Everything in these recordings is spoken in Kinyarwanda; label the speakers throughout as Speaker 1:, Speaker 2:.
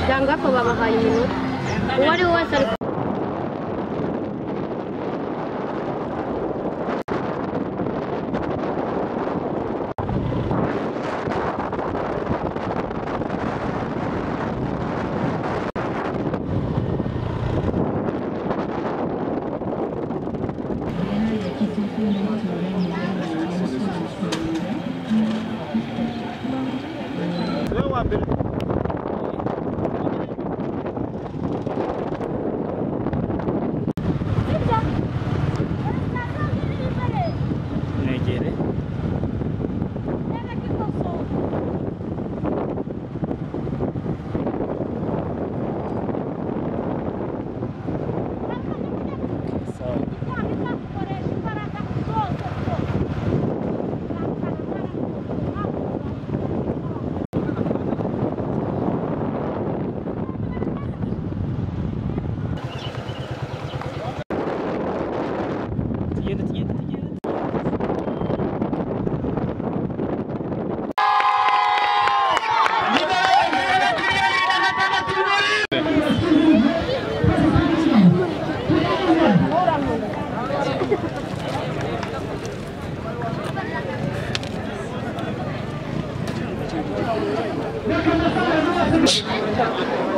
Speaker 1: Byanga ko babahaye iminota, uwo ari we wese ari.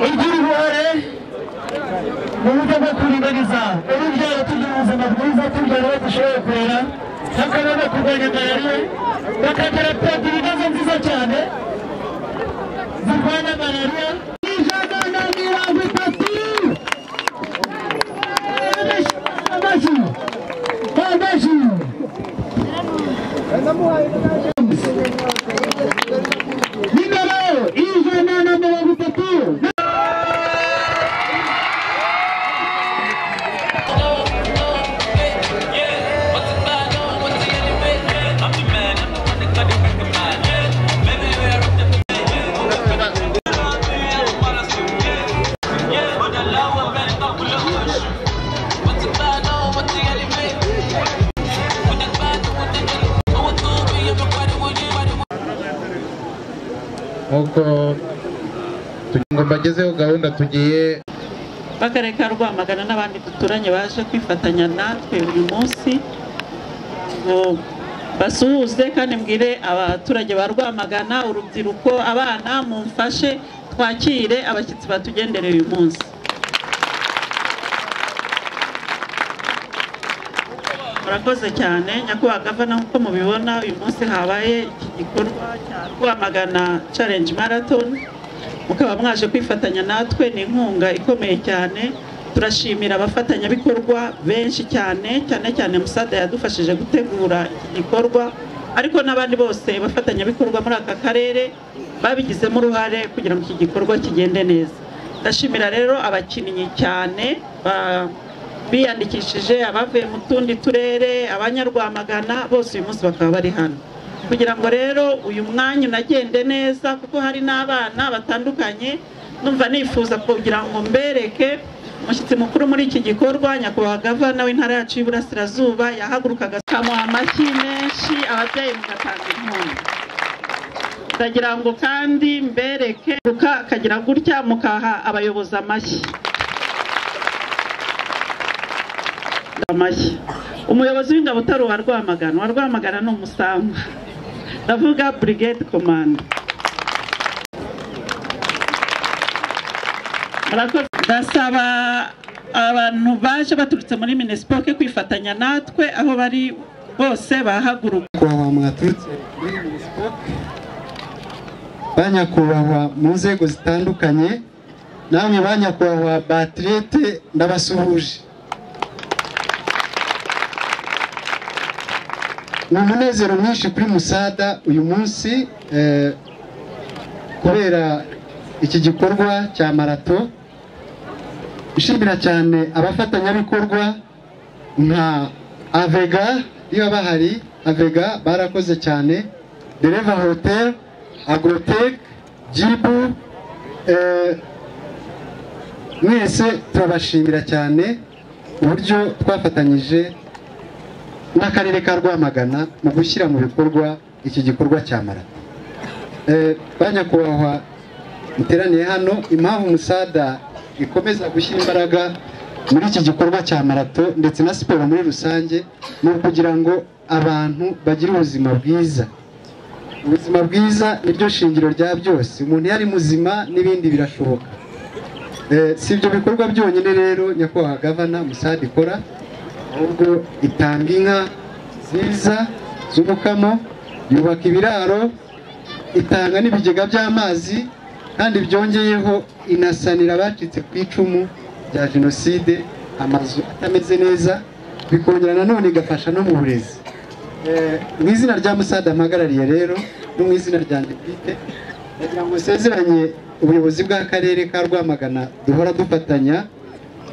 Speaker 2: Igira uruhare mu buryo bwo kuringaniza urubyaro, tugira ubuzima bwiza, tubyara abo dushoboye kurera, hakaba no kurwanya malariya, bakagira produits nziza cyane zirwanya malariya. 130. Amashyi, amashyi. Nimero 130.
Speaker 3: Nkuko ngo mbagezeho gahunda tugiye
Speaker 4: b'akarere ka Rwamagana n'abandi duturanye baje kwifatanya natwe uyu munsi ngo basuhuze kandi mbwire abaturage ba Rwamagana, urubyiruko, abana, mumfashe twakire abashyitsi batugendereye uyu munsi. Murakoze cyane nyakubahwa gavana, nk'uko mubibona uyu munsi habaye iki gikorwa cya Rwamagana Challenge Marathon, mukaba mwaje kwifatanya natwe, ni inkunga ikomeye cyane. Turashimira abafatanyabikorwa benshi cyane, cyane cyane Musada yadufashije gutegura iki gikorwa, ariko n'abandi bose bafatanyabikorwa muri aka karere babigizemo uruhare kugira ngo iki gikorwa kigende neza. Ndashimira rero abakinnyi cyane biyandikishije, abavuye mu tundi turere, abanyarwamagana bose uyu munsi bakaba bari hano kugira ngo rero uyu mwanya unagende neza, kuko hari n'abana batandukanye. Numva nifuza kugira ngo mbereke umushyitsi mukuru muri iki gikorwa, nyakubahwa gavana w'intara yacu y'Iburasirazuba, yahagurukaga akamuha amashyi menshi, ababyeyi mugatanga inkunga. Ndagira ngo kandi mbereke akagira gutya mukaha abayobozi amashyi. Amashyi. Umuyobozi w'ingabo utari uwa Rwamagana, uwa Rwamagana ni umusangwa, ndavuga brigade command. Ndasaba abantu baje baturutse muri Minispoc kwifatanya natwe aho bari bose bahaguruka.
Speaker 5: Nyakubahwa mwaturutse muri Minispoc, banyakubahwa mu nzego zitandukanye, namwe banyakubahwa batlete, ndabasuhuje. Ni umunezero mwinshi kuri Musada uyu munsi kubera iki gikorwa cya marato. Nshimira cyane abafatanyabikorwa nka Avega, iyo bahari Avega barakoze cyane, Dereva Hotel, Agrotech, Jibu, mwese turabashimira cyane uburyo twafatanyije n'akarere ka Rwamagana mu gushyira mu bikorwa iki gikorwa cya marato. Banyakubahwa Muteraniye hano, impamvu Musada ikomeza gushyira imbaraga muri iki gikorwa cya marato ndetse na siporo muri rusange ni ukugira ngo abantu bagire ubuzima bwiza. Ubuzima bwiza niryo shingiro rya byose. Umuntu yari muzima n'ibindi birashoboka. Si ibyo bikorwa byonyine rero nyakubahwa gavana Musada ikora, ahubwo itanga inka nziza z'umukamo, yubaka ibiraro, itanga n'ibigega by'amazi, kandi byongeyeho inasanira abacitse ku icumu rya jenoside amazu atameze neza, bikongera nanone igafasha no mu burezi. Mu izina rya Musada mpagarariye rero no mu izina ryanjye bwite, ndagira ngo nsezeranye ubuyobozi bw'akarere ka Rwamagana duhora dufatanya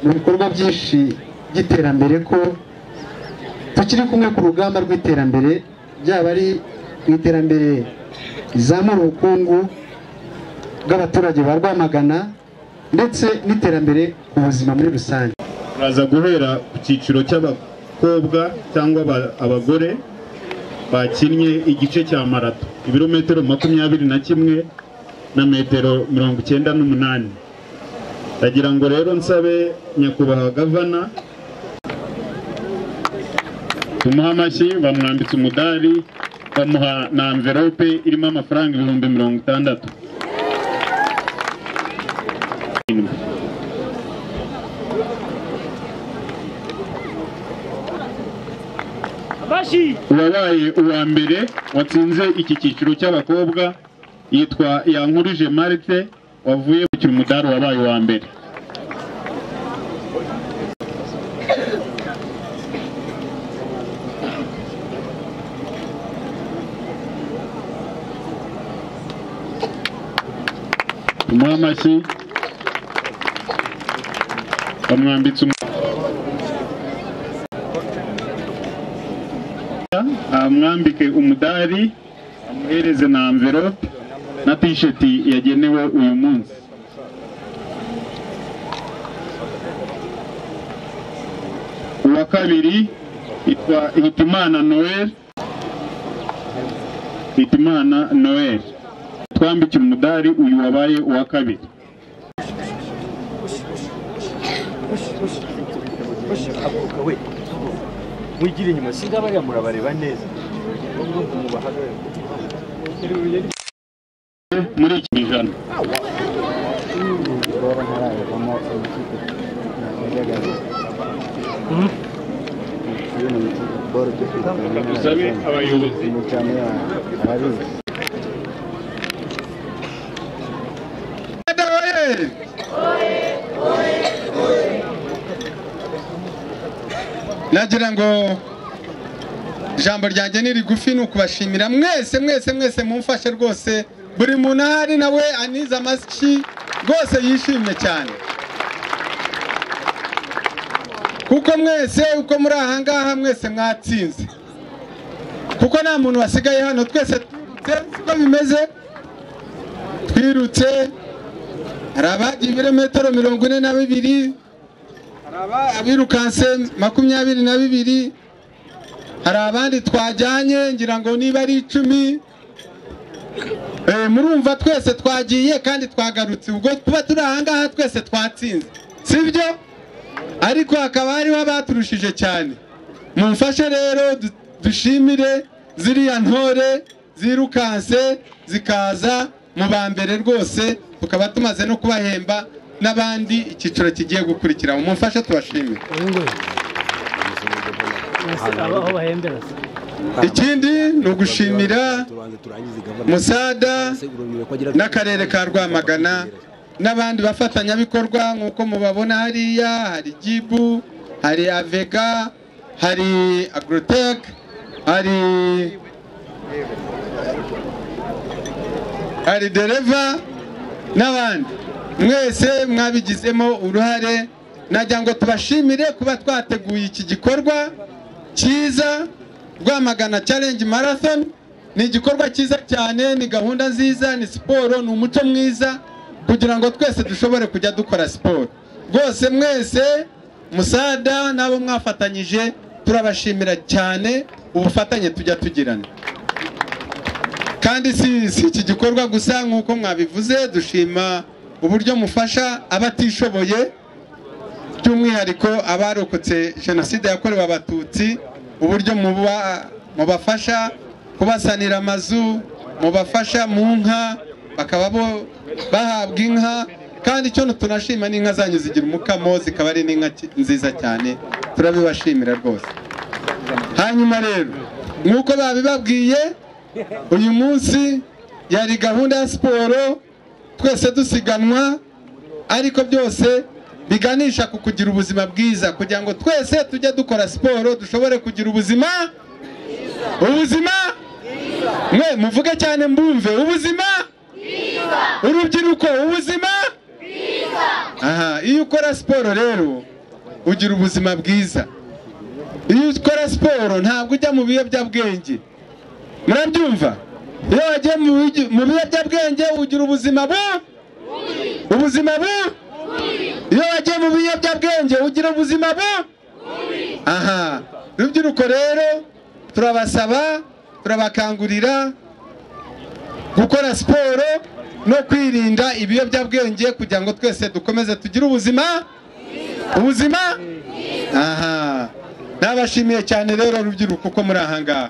Speaker 5: mu bikorwa byinshi by'iterambere ko tukiri kumwe ku rugamba rw'iterambere, byaba ari mu iterambere rizamura ubukungu bw'abaturage ba Rwamagana ndetse n'iterambere ku buzima muri rusange.
Speaker 6: Turaza guhera ku cyiciro cy'abakobwa cyangwa abagore bakinnye igice cya marato, ibirometero 21 na metero 98. Ndagira ngo rero nsabe nyakubahwa gavana tumuha amashyi. Bamwambitse umudari, bamuha na envelope irimo amafaranga 60,000. Uwabaye uwa mbere watsinze iki cyiciro cy'abakobwa yitwa Yankurije Marite, wavuye ku umudari wabaye uwa mbere. Tumuha amashyi, bamwambitse amwambike umudari, amuhereze na envelope na t-shirt yagenewe uyu munsi. Uwa kabiri yitwa Hitimana Noel. Hitimana Noel twambike umudari uyu wabaye uwa kabiri.
Speaker 7: Mwigire inyuma singa bariya murabareba neza
Speaker 6: muri iki ijana. Dusabe abayobozi
Speaker 8: nagira ngo ijambo ryanjye ni rigufi, ni ukubashimira mwese mwese mwese mumfashe rwose. Buri muntu ahari nawe aniza amashyi rwose yishimye cyane, kuko mwese uko muri aha ngaha mwese mwatsinze, kuko nta muntu wasigaye hano. Twese twirutse, siko bimeze, twirutse. Hari abagiye ibirometero 42, hari abirukanse 22, hari abandi twajyanye ngira ngo niba ari 10. Murumva twese twagiye kandi twagarutse. Ubwo kuba turi aha ngaha twese twatsinze, sibyo? Ariko hakaba hariho abaturushije cyane. Mumfashe rero dushimire ziriya ntore zirukanse zikaza mu ba mbere rwose, tukaba tumaze no kubahemba n'abandi icyiciro kigiye gukurikira. Mumfashe tubashimire. Ikindi ni ugushimira Musada n'akarere ka Rwamagana n'abandi bafatanyabikorwa nk'uko mubabona hariya. Hari Jibu, hari Avega, hari Agrotech, hari Dereva n'abandi. Mwese mwabigizemo uruhare. Nagira ngo tubashimire kuba twateguye iki gikorwa cyiza, Rwamagana Challenge Marathon. Ni igikorwa cyiza cyane, ni gahunda nziza, ni siporo, ni umuco mwiza kugira ngo twese dushobore kujya dukora siporo. Rwose mwese Musada n'abo mwafatanyije turabashimira cyane ubufatanye tujya tugirana. Kandi si iki gikorwa gusa, nk'uko mwabivuze, dushima uburyo mufasha abatishoboye, by'umwihariko abarokotse jenoside yakorewe Abatutsi, uburyo mubafasha kubasanira amazu, mubafasha mu nka, bakaba bahabwa inka. Kandi icyo tunashima n'inka zanyu zigira umukamo, zikaba ari n'inka nziza cyane, turabibashimira rwose. Hanyuma rero nk'uko babibabwiye, uyu munsi yari gahunda ya siporo, twese dusiganwa, ariko byose biganisha ku kugira ubuzima bwiza, kugira ngo twese tujye dukora siporo dushobore kugira ubuzima mwe muvuge cyane mbumve, ubuzima bwiza, urubyiruko ubuzima bwiza. Aha, iyo ukora siporo rero ugira ubuzima bwiza. Iyo ukora siporo ntabwo ujya mu biyobyabwenge, murabyumva? Iyo wagiye mu biyobyabwenge ugira ubuzima bu, ubuzima bu. Iyo wagiye mu biyobyabwenge ugira ubuzima bu. Aha, rubyiruko rero turabasaba, turabakangurira gukora siporo no kwirinda ibiyobyabwenge, kugira ngo twese dukomeze tugire ubuzima. Aha, nabashimiye cyane rero rubyiruko ko muri aha ngaha.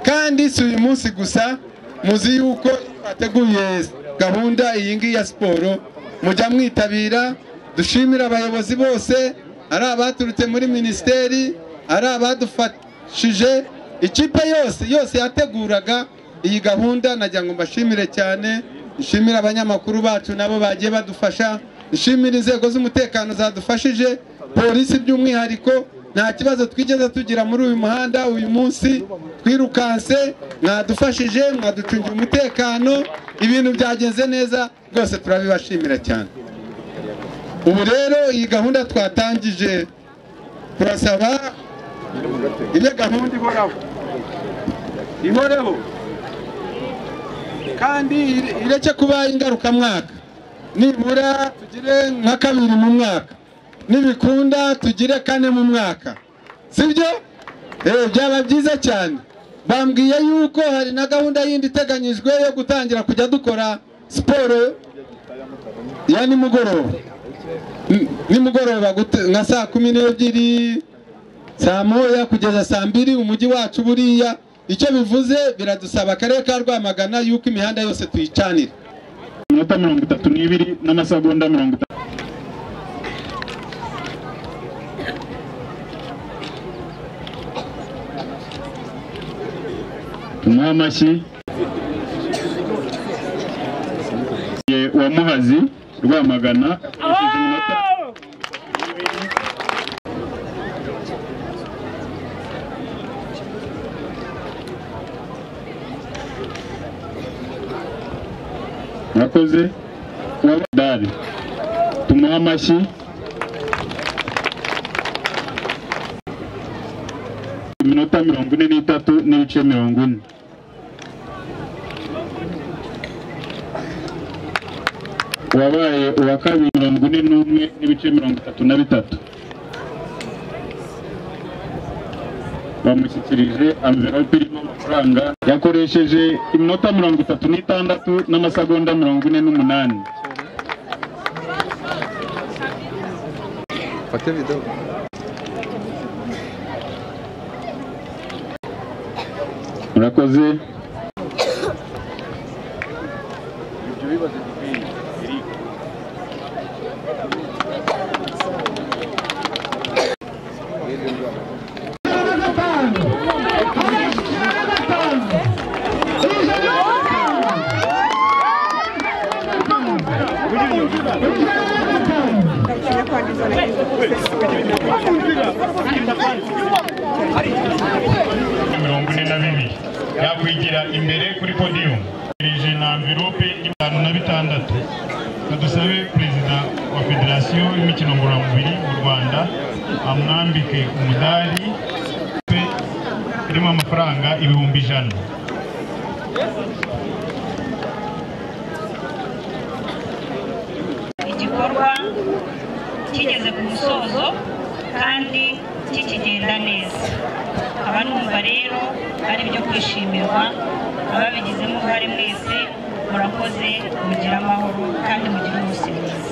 Speaker 8: Kandi si uyu munsi gusa, muzi yuko twateguye gahunda iyi ngiyi ya siporo, mujya mwitabira. Dushimira abayobozi bose, ari abaturutse muri minisiteri, ari abadufashije, ikipe yose yateguraga iyi gahunda. Nagira ngo mbashimire cyane, nshimire abanyamakuru bacu nabo bagiye badufasha, nshimire inzego z'umutekano zadufashije, polisi by'umwihariko. Nta kibazo twigeze tugira muri uyu muhanda uyu munsi, twirukanse, mwadufashije, mwaducungira umutekano, ibintu byagenze neza rwose, turabibashimira cyane. Ubu rero iyi gahunda twatangije, turasaba ibe gahunda ihoraho kandi ireke kuba ingarukamwaka. Nibura tugire nka kabiri mu mwaka, nibikunda tugire kane mu mwaka, sibyo? Byaba byiza cyane. Bambwiye yuko hari na gahunda yindi iteganyijwe yo gutangira kujya dukora siporo ya nimugoroba, nka saa 12, saa 1 kugeza saa 2. Umujyi wacu buriya icyo bivuze, biradusaba akarere ka Rwamagana yuko imihanda yose tuyicanira.
Speaker 6: Iminota 32 n'amasegonda 30. Tumuhe amashyi. Wa Muhazi Rwamagana akoresheje iminota 2. Wa Dari, tumuhe amashyi. Iminota 43 n'ibice 40. Wabaye uwa kabiri 41 n'ibice 33. Bamushyikirije amverope irimo amafaranga. Yakoresheje iminota 36 n'amasegonda 48.
Speaker 5: Fate video.
Speaker 6: Murakoze. Yakwigira imbere kuri podium na envelope 56. Dusabe perezida wa federasiyo y'imikino ngororamubiri mu Rwanda amwambike umudari irimo amafaranga 100,000.
Speaker 9: Igikorwa kigeze ku musozo kandi kikigenda neza, aba numva rero ari byo kwishimirwa. Ababigizemo uruhare mwese murakoze, mugire amahoro kandi mugire umunsi mwiza.